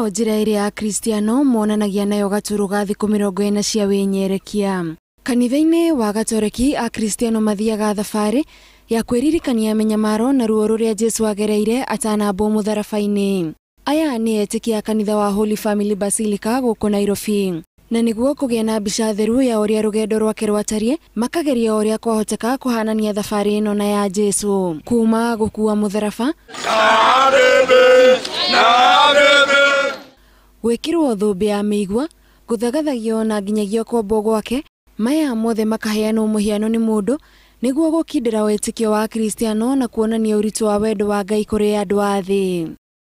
Nĩyo njĩra ĩrĩa Akristiano monanagia nayo gatũrũ ga thikũ 40 cia wĩnyerekia. Kanitha-inĩ wa Gatoreki Akristiano mathiaga thabarĩ ya kwĩririkania mĩnyamaro na ruo rũrĩa Jesu agereire atanambwo mũtharaba-inĩ. Aya nĩ etĩkia a kanitha wa Holy Family Basilica gũkũ Nairobi. Na nĩguo kũgĩa na mbica theru ya ũrĩa rũgendo rwake rwatariĩ, makageria ũrĩa kwahoteka kũhanania thabarĩ ĩno na ya Jesu. Kuma gũkua mũtharaba, gwĩkĩrwo thũmbĩ ya mĩigua, gũthagathagio na nginyagia kwambwo gwake, maya mothe makaheanwo mũhiano nĩ mũndũ nĩguo gũkindĩra wĩtĩkio wa Akristiano na kuonania ũritũ wa wendo wa Ngai kũrĩ andũ a thĩ.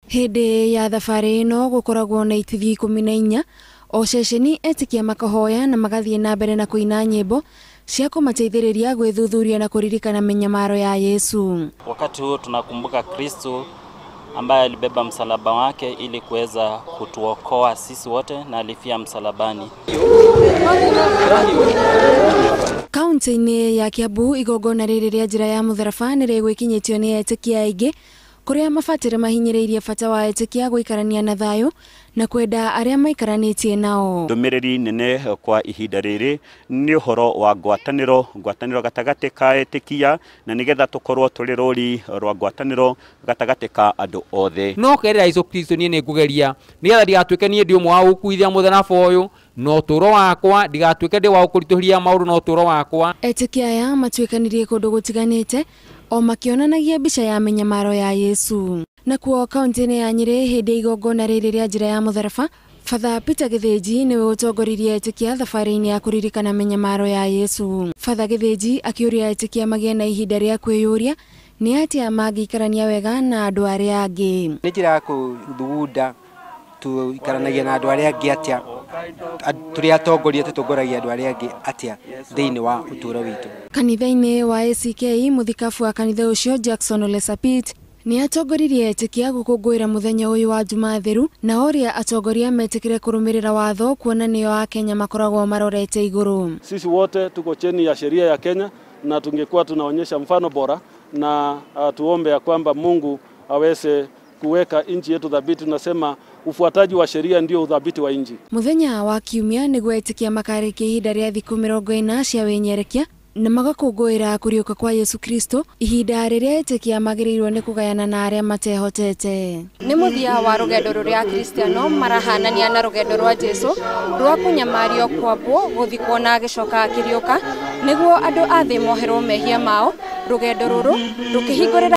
Hĩndĩ ya thabarĩ ĩno gũkoragwo na itithi 14, o ceceni etĩkia makahoya na magathiĩ na mbere na kũina nyĩmbo cia kũmateithĩrĩria gwĩthuthuria na kũririkana mĩnyamaro ya Yesu. Wakati huo tunakumbuka Kristo ambaye alibeba msalaba wake ili kuweza kutuokoa sisi wote na alifia msalabani. Kaunti-inĩ ya Kiambu igongona rĩrĩ rĩa njĩra ya mũtharaba nĩ rĩgwĩkinyĩtio nĩ etĩkia aingĩ kũrĩa mabatĩre mahinyĩrĩirie bata wa etĩkia gũikarania na thayũ na kwenda arĩa maikaranĩtie nao. Ndũmĩrĩri nene kwa ihinda rĩrĩ nĩ ũhoro wa ngwatanĩro gatagatĩ ka etĩkia na nĩgetha tũkorwo tũrĩ rũri rwa ngwatanĩro gatagatĩ ka andũ othe. No kerera Jesu Kristo niĩ nĩngũgeria nĩgetha ndigatuĩke niĩ ndĩ ũmwe wa gũkuithia mũtharaba ũyũ na ũtũũro wakwa, ndigatuĩke ndĩ wa gũkũritũhĩria maũndũ na ũtũũro wakwa. Etĩkia aya matuĩkanirie kũndũ gũtiganĩte o makĩonanagia mbica ya mĩnyamaro ya Yesu. Nakuo kaunti-inĩ ya Nyĩrĩ hĩndĩ ya igongona rĩrĩ rĩa njĩra ya mũtharaba, Father Peter Gĩthĩnji nĩwe ũtongoririe etĩkia thabarĩ-inĩ ya kũririkana mĩnyamaro ya Yesu. Father Gĩthĩnji akĩũria etĩkia magĩe na ihinda rĩa kwĩyũria nĩ atĩa mangĩikarania wega na andũ arĩa angĩ. Nĩ njĩra ya kũthugunda tũikaranagia na andũ arĩa angĩ atĩa, tũrĩ atongoria tũtongoragia andũ arĩa angĩ atĩa thĩinĩ wa ũtũũro witũ. Kanitha-inĩ wa ACK mũthikabu wa kanitha ũcio Jackson Ole Sapit nĩ atongoririe etĩkia gũkũngũĩra mũthenya ũyũ wa Jumaa theru na ũrĩa atongoria metĩkĩre kũrũmĩrĩra watho kuona nĩo Akenya makoragwo marorete igũrũ. Sisi wote tuko chini ya sheria ya Kenya na tungekuwa tunaonyesha mfano bora na tuombe ya kwamba Mungu aweze kuweka nchi yetu thabiti. Tunasema ufuataji wa sheria ndio udhabiti wa nchi. Muthenya wa kiumia nĩguo etĩkia makarĩkia ihinda rĩa thikũ 40 cia wĩnyerekia na magakũngũĩra kũriũka kwa Yesu Kristo, ihinda rĩrĩa etĩkia magĩrĩirwo nĩ kũgayana na arĩa matehotete. Nĩ mũthia wa rũgendo rũrĩa Akristiano marahanania na rũgendo rwa Jesu rwa kũnyamario, kwambwo, gũthikwo na agĩcoka akĩriũka nĩguo andũ a thĩ moherwo mehia mao. Rũgendo rũrũ rũkĩhingũrĩra